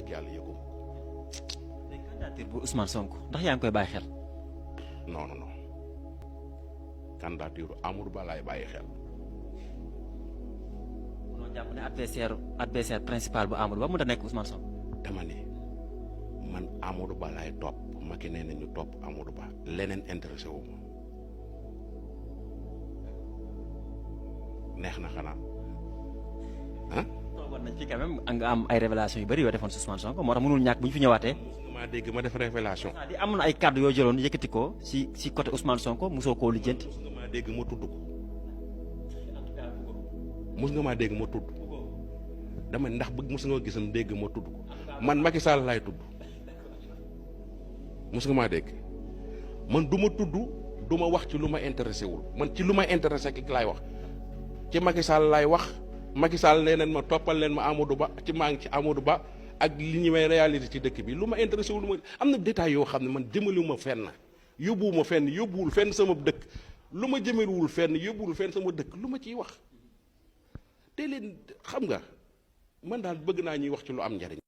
dëgg yàlla yëguma. léegi candidature bu Ousmane Sonko ndax yaa ngi koy bàyyi xel. non non non candidature Amadou Ba laay bàyyi xel. munoo jàpp ne adversaire principal bu Amadou Ba mënut a nekk Ousmane Sonko. dama ne man Amadou Ba laay topp Macky nee na ñu topp Amadou Ba leneen intéressé wu ma neex na xanaa ah. toogoon nañ fi quand même nga am ay révélation yu bëri yoo defoon si Ousmane Sonko moo tax mënul ñàkk bu ñu fi ñëwaatee. mos nga maa dégg ma def révélation. di amoon ay kàddu yoo jëloon yëkkati ko si côté Ousmane Sonko mosoo koo lijjanti. mos nga maa dégg ma tudd ko. mos nga maa dégg ma tudd. dama ndax bëgg mos nga gisam dégg ma tudd ko man Macky Sall laay tudd. mos nga maa dégg man du ma tudd du ma wax ci lu ma intéressé wul man ci lu ma intéressé ki laay wax ci Macky Sall laay wax Macky Sall nee nañ ma toppal leen ma Amadou Ba ci maa ngi ci Amadou Ba ak li ñu may réalité ci dëkk bi lu ma intéressé wul lu ma am na détails yoo xam ne man jëmaliwuma fenn yóbbuwuma fenn yóbbuwul fenn sama dëkk lu ma jëmaliwul fenn yóbbuwul fenn sama dëkk lu ma ciy wax te leen xam nga man daal bëgg naa ñuy wax ci lu am njariñ